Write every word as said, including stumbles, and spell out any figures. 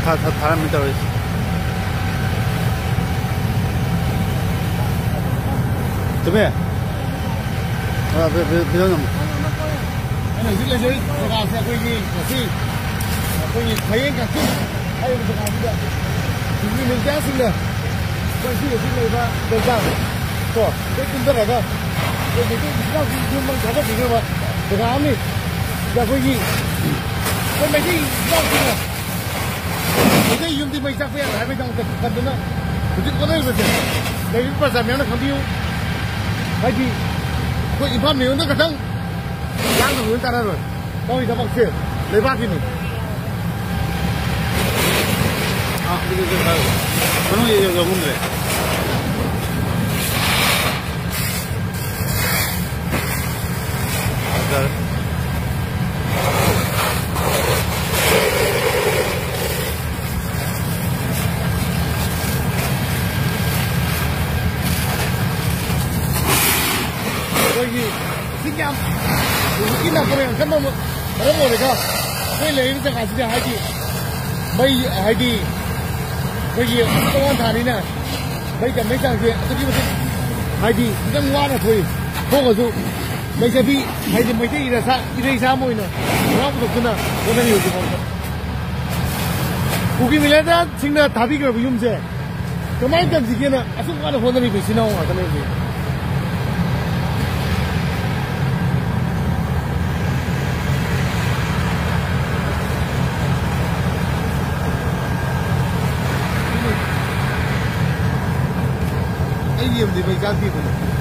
ꯊꯥ-, ꯊꯥ-, ꯊꯥꯔꯝꯃꯤ ꯇꯧꯔꯤꯁꯦ꯫ ꯆꯨꯝꯃꯦ? ꯑ, ꯚꯤ-, ꯚꯤ-, ꯚꯤꯗꯤꯑꯣ ꯅꯝꯃꯣ꯫ ꯑꯩꯅ ꯍꯧꯖꯤꯛ ꯂꯩꯖꯔꯤ ꯖꯒꯥꯁꯦ ꯑꯩꯈꯣꯏꯒꯤ ꯉꯁꯤ ꯑꯩꯈꯣꯏꯒꯤ ꯐꯌꯦꯡ ꯀꯛꯆꯤꯡ ꯍꯥꯏꯔꯤꯕ ꯖꯒꯥꯁꯤꯗ ꯁꯤꯡꯃꯤ ꯅꯨꯄꯤꯁꯤꯡꯅ ꯑꯩꯈꯣꯏ ꯁꯤ ꯍꯧꯖꯤꯛ ꯂꯩꯔꯤꯕ ꯂꯩꯀꯥꯏ ꯀꯣ, ꯑꯩꯈꯣꯏ ꯄꯨꯟꯊꯔꯒ ꯑꯩꯈꯣꯏ ꯃꯩꯇꯩ ꯏꯆꯤꯜ ꯏꯅꯥꯎꯁꯤꯡ ꯌꯨꯝ ꯃꯩ ꯊꯥꯗꯣꯛꯄꯤꯅꯕ ꯖꯒꯥ ꯑꯃꯅꯤ꯫ ꯁꯤꯗ ꯑꯩꯈꯣꯏꯒꯤ ꯑꯩꯈꯣꯏ ꯃꯩꯇꯩ ꯏꯆꯤꯜ ꯏꯅꯥꯎꯁꯤꯡꯅ ꯃꯩꯇꯩ ꯌꯨꯝꯗꯤ ꯃꯩ ꯆꯥꯛꯄ ꯌꯥꯔꯣꯏ ꯍꯥꯏꯕꯒꯤꯗꯃꯛꯇ ꯀꯟꯗꯅ ꯍꯧꯖꯤꯛ ꯍꯣꯠꯅꯔꯤꯕꯁꯦ ꯂꯩꯔꯤꯕ ꯄ꯭ꯔꯖꯥ ꯃꯌꯥꯝꯅ ꯈꯪꯕꯤꯌꯨ꯫ ꯍꯥꯏꯗꯤ ꯑꯩꯈꯣꯏ ꯏꯝꯐꯥꯜ ꯃꯌꯣꯟꯗ ꯈꯛꯇꯪ ꯂꯥꯡꯗꯕ ꯂꯣꯏ ꯀꯥꯟꯅꯔꯣꯏ꯫ ꯇꯧꯔꯤ ꯊꯕꯛꯁꯦ ꯂꯩꯕꯥꯛꯀꯤꯅꯤ꯫ ꯑꯥ, ꯑꯗꯨꯗꯤ ꯃꯅꯨꯡ ꯌꯧ-, ꯌꯧ-, ꯌꯧꯉꯝꯗ꯭ꯔꯦ꯫ ꯐꯖꯔꯦ꯫ ꯑꯩꯈꯣꯏꯒꯤ ꯍꯧꯖꯤꯛ ꯌꯥꯝ ꯍꯧꯖꯤꯛꯀꯤ ꯅꯥꯀꯣꯡ ꯌꯥꯝ ꯀꯟꯕ ꯃꯔꯝ ꯑꯣꯏꯔꯒ ꯑꯩꯈꯣꯏ ꯂꯩꯔꯤꯕ ꯖꯒꯥꯁꯤꯗ ꯍꯥꯏꯗꯤ ꯃꯩ ꯍꯥꯏꯗꯤ ꯑꯩꯈꯣꯏꯒꯤ ꯇꯣꯉꯥꯟ ꯊꯥꯅꯤꯅ ꯃꯩ ꯇꯝꯕꯩ ꯆꯥꯡꯁꯦ ꯑꯗꯨꯛꯀꯤ ꯃꯇꯤꯛ ꯍꯥꯏꯗꯤ ꯈꯤꯇꯪ ꯋꯥꯅ ꯊꯣꯛꯏ꯫ ꯊꯣꯛꯑꯁꯨ ꯂꯩꯖꯕꯤ ꯍꯥꯏꯗꯤ ꯃꯩꯇꯩ ꯏꯔꯩꯁꯥ, ꯏꯔꯩꯁꯥ ꯑꯃ ꯑꯣꯏꯅ ꯊꯧꯅꯥ ꯄꯨꯊꯣꯛꯇꯨꯅ ꯍꯣꯠꯅꯔꯤ ꯍꯧꯖꯤꯛ ꯐꯥꯎꯕꯗ꯫ ꯀꯨꯀꯤ ꯃꯤꯂꯤꯇꯦꯟꯁꯤꯡꯅ ꯊꯥꯕꯤꯈ꯭ꯔꯕ ꯌꯨꯝꯁꯦ ꯀꯃꯥꯏꯅ ꯇꯝꯁꯤꯒꯦꯅ ꯑꯁꯨꯛ ꯋꯥꯅ ꯍꯣꯠꯅꯔꯤꯕ ꯏꯆꯤꯟ ꯏꯅꯥꯎ ꯉꯥꯛꯇꯅꯦ ꯍꯧꯖꯤꯛ꯫ ꯑꯩꯒꯤ ꯌꯨꯝꯗꯤ ꯃꯩ ꯆꯥꯛꯇꯦꯗꯅ꯫